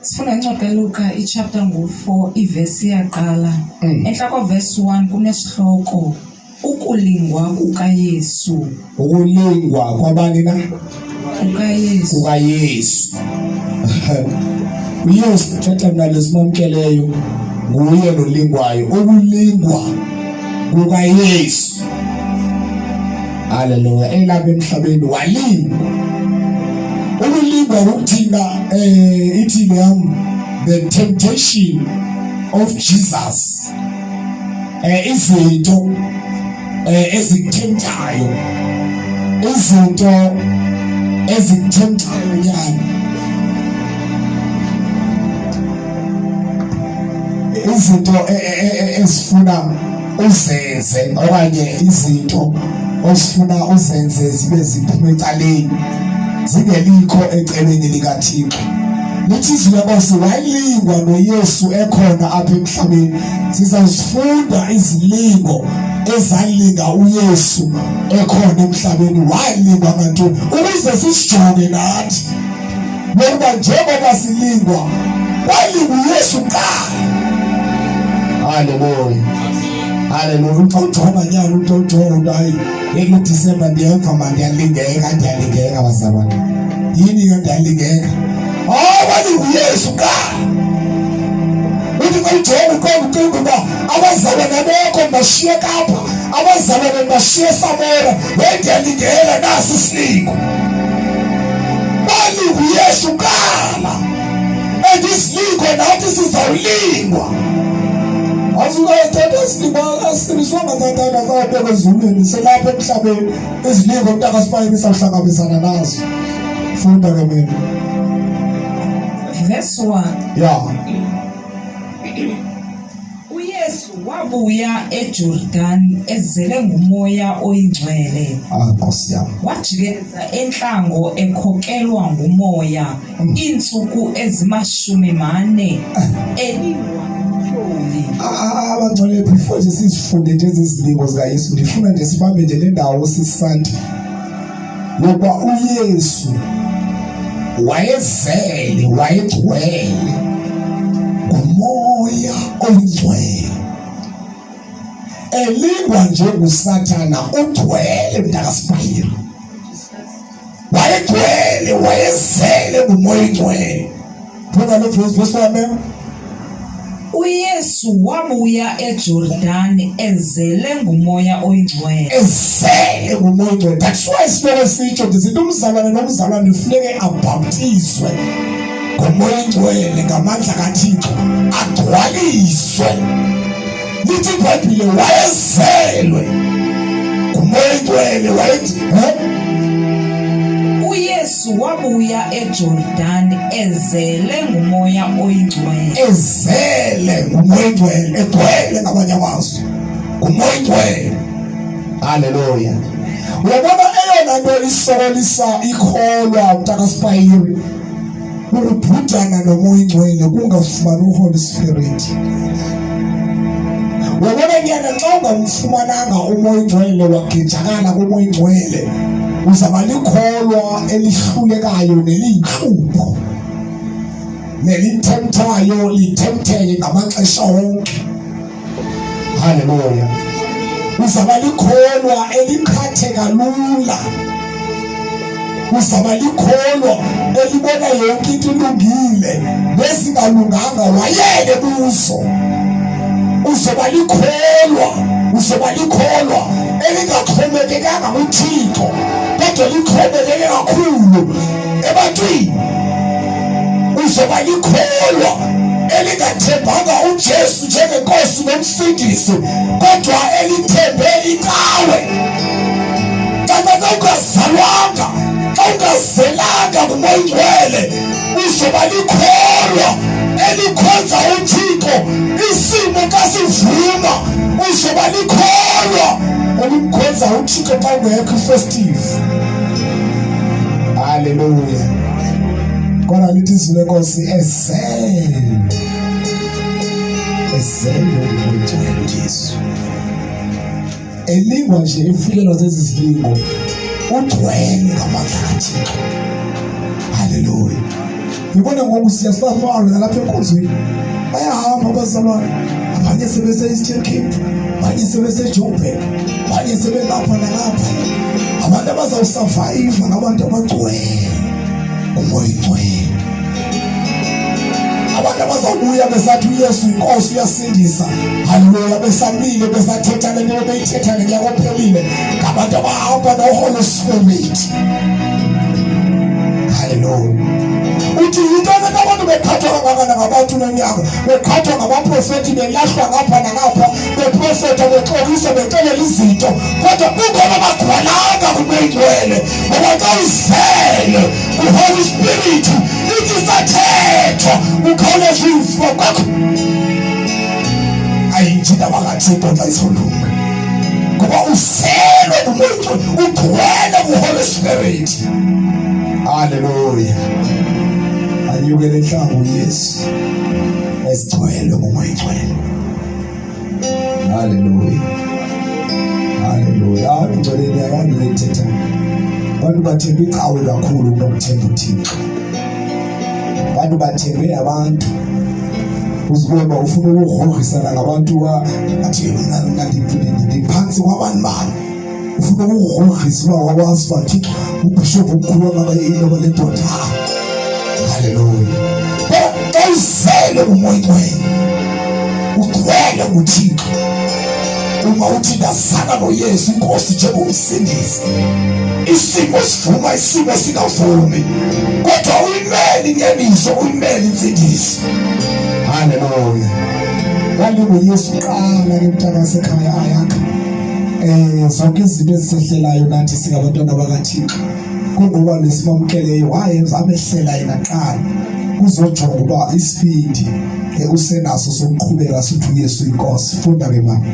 Sifunda incwadi kaLuka ichapter ngu-4 ivesi iyaqala. Enhla kwavesi 1 kunesihloko ukulingwa kukaYesu. Ukulingwa kwabani na? KukaYesu. KukaYesu. uYesu thetha mna lesimamkeleyo nguye nolingwayo. Ukulingwa kukaYesu. Haleluya. Elapha emhlabeni walingwa. Ukulingwa ukuthina ithi yam the temptation of Jesus. Izinto ezikuthemtayo. Izinto ezikuthemtayo nyana. Izinto ezifuna uzenze okanye izinto osifuna uzenze zibe ziphuma ecaleni zingelikho eceleni likaThixo. Lithi izwi lenkosi walingwa noYesu ekhona apha emhlabeni. Sizazifunda izilingo ezalinga uYesu ekhona emhlabeni. Walingwa ngantoni ukuze sisijonge nathi ngokuba njengoba silingwa walingwa uYesu kuqala. Haleluya, haleluya. Uthi ujonga nyana, uthi ujonga hayi kulo December ndiyeva ma ndiyalingeka, ndiyalingeka bazalwane. Yini ke ndiyalingeka? Hayi, walingwa uYesu kuqala. Uthi xa ujonga uqonda ucinga uba abazalwane abekho ndibashiye Kapa, abazalwane ndibashiye Samora, hey ndiyalingeka nasi isilingo. Walingwa uYesu kuqala. And isilingo nathi sizawulingwa. Asukayithatha isilingo asiliswanga sathana sawubeka ezulwini selapha emhlabeni izilingo mntaka sibayeni sawuhlangabezana nazo. Funda ke mina. Verse 1. Yeah. UYesu wabuya eJordan ezele nguMoya oyiNgcwele. Ah, Nkosi yam. Wajikeleza entlango ekhokelwa nguMoya iintsuku ezimashumi mane elingwa ngumtyholi. Abangcwele, before nje sizifunde nje ezi zilingo zikaYesu, ndifuna nje sibambe nje le ndawo sisanti yokuba uYesu wayezele, wayegcwele nguMoya oyiNgcwele, elingwa nje nguSathana, ugcwele mntakasibhayiri, wayegcwele, wayezele nguMoya oyiNgcwele. Funda le verse, verse 1. UYesu wabuya eJordan ezele nguMoya oyiNgcwele. Ezele nguMoya oyiNgcwele. That's why siloko sitsho ndisithi umzalwane nomzalwane kufuneke abhaptizwe ngoMoya oyiNgcwele ngamandla kaThixo, agcwaliswe. Lithi iBhayibhile wayezelwe nguMoya oyiNgcwele, wayethi uYesu wabuya eJordan ezele nguMoya oyiNgcwele. Ezele nguMoya oyiNgcwele, egcwele ngamanye amazwi nguMoya oyiNgcwele. Haleluya. Uyabona eyona nto isokolisa ikholwa mntakasipayiri ukubhudana noMoya oyiNgcwele, kungafumani uHoly Spirit. Uyabona nyana, xa ungamfumananga uMoya oyiNgcwele, wagejakala kuMoya oyiNgcwele, uzaba likholwa elihlulekayo neliyinhlupho nelithemthayo, lithemtheke ngamaxesha wonke. Haleluya. Uzaba likholwa eliqhatheka lula. Uzaba likholwa elibona yonke into ilungile nezingalunganga wayeke kuzo. Uzoba likholwa, uzoba likholwa elingaxhomekekanga kuThixo kodwa lixhomekeke kakhulu ebantwini. Uzoba likholwa elingathembanga uJesu njengenkosi nomsindisi kodwa elithembe icawe. Kanti xa ungazalwanga, xa ungazelanga nguMoya oyiNgcwele, uzoba likholwa elikhonza uThixo isimo xa sivuma. Uzoba likholwa elimkhonza uThixo xa ungekho ifestive. Haleluya. Kodwa lithi izwi lenkosi ezele ezelwe nguMoya uJesu, elingwa nje efikelwa zezi zilingo, ugcwele ngamandla kaThixo. Haleluya. Ngibona ngoku siyasibambalwa nalapha enkonzweni. Bayahamba abazalwane. Abanye sebese-Eastern Cape, abanye sebese-Joburg, abanye sebelapha nalapha. Abantu abazawusurvive ngabantu abagcwele umoya ingcwele. Abantu abazawubuya besathi uYesu inkosi uyasindisa. Haleluya besamile besathetha le nto beyithetha ngenyaka ophelile. Ngabantu abahamba noHoly Spirit. Haleluya. Uthi yinto abantu abantu beqhathwa kangakana ngabantu nonyaka beqhathwa ngabaprofethi belahlwa ngapha nangapha beprofetha bexokisa bexelela izinto kodwa kungoba bagcwalanga kumeyingcwele ngoba xa uzele kuHoly Spirit ithi sathethwa ukhawuleza ufa kwakho ayinje indaba kaThixo xa isolunga ngoba uzelwe ngumuntu ugcwele kuHoly Spirit. Haleluya. Anyukele enhlango uYesu esigcwele ngumoya oyingcwele. Haleluya. Haleluya. Hayi ngcwele niyayani leyithetha. Abantu bathemba icawe kakhulu kunokuthemba uThixo. Abantu bathembe abantu. Uzibona uba ufuna ukugrogrisana ngabantu athi mna mna ndiphantsi kwabantu bani. Ufuna ukugrogrisa uba wawazi uba Thixo ubhishophu omkhulu wangaba inoba le ndoda. Haleluya. Kodwa xa uzele ngumoya oyingcwele ugcwele nguThixo uma uthi ndazana noYesu inkosi njengomsindisi isimo sivuma isimo singavumi kodwa uyimele inyaniso uyimele insindiso haleluya walinguYesu qala ke mntana sekhaya ayakha eh zonke izinto ezisehlelayo nathi singabantwana bakaThixo kungoba lesimamkeleyo wayenza amehlela yena qala uzojonga uba isibindi eh, usenaso sokuqhubeka sithi uYesu inkosi funda ke mama.